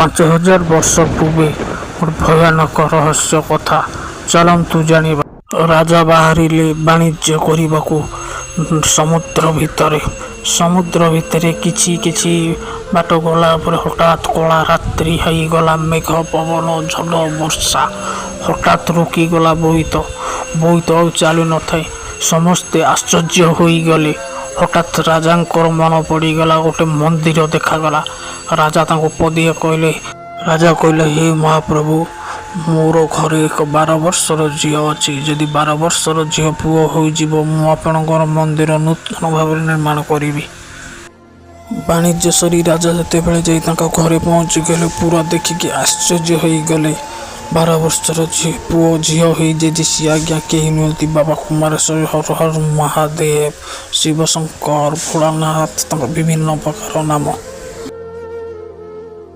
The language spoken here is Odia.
5000 ବର୍ଷ ପୂର୍ବେ ଗୋଟେ ଭୟାନକ ରହସ୍ୟ କଥା ଚାଲନ୍ତୁ ଜାଣିବା। ରାଜା ବାହାରିଲେ ବାଣିଜ୍ୟ କରିବାକୁ ସମୁଦ୍ର ଭିତରେ। ସମୁଦ୍ର ଭିତରେ କିଛି କିଛି ବାଟ ଗଲା ପରେ ହଠାତ୍ କଳା ରାତ୍ରି ହେଇଗଲା। ମେଘ ପବନ, ଝଡ଼ ବର୍ଷା, ହଠାତ୍ ରୋକିଗଲା ବୋଇତ। ବୋଇତ ଆଉ ଚାଲୁନଥାଏ। ସମସ୍ତେ ଆଶ୍ଚର୍ଯ୍ୟ ହୋଇଗଲେ। ହଠାତ୍ ରାଜାଙ୍କର ମନ ପଡ଼ିଗଲା, ଗୋଟେ ମନ୍ଦିର ଦେଖାଗଲା। ରାଜା ତାଙ୍କୁ ପଦିଏ କହିଲେ, ରାଜା କହିଲେ, "ହେ ମହାପ୍ରଭୁ, ମୋର ଘରେ ଏକ 12 ବର୍ଷର ଝିଅ ଅଛି। ଯଦି 12 ବର୍ଷର ଝିଅ ପୁଅ ହୋଇଯିବ, ମୁଁ ଆପଣଙ୍କର ମନ୍ଦିର ନୂତନ ଭାବରେ ନିର୍ମାଣ କରିବି।" ବାଣିଜ୍ୟ ସରି ରାଜା ଯେତେବେଳେ ଯାଇ ତାଙ୍କ ଘରେ ପହଞ୍ଚିଗଲେ, ପୁରା ଦେଖିକି ଆଶ୍ଚର୍ଯ୍ୟ ହେଇଗଲେ। 12 ବର୍ଷର ଝିଅ ପୁଅ ଝିଅ ହେଇଯାଇଛି। ସିଏ ଆଜ୍ଞା କେହି ନୁହନ୍ତି, ବାବା କୁମାରେଶ୍ୱର। ହର ହର ମହାଦେବ, ଶିବଶଙ୍କର, ଭୋଳାନାଥ, ତାଙ୍କ ବିଭିନ୍ନ ପ୍ରକାର ନାମ।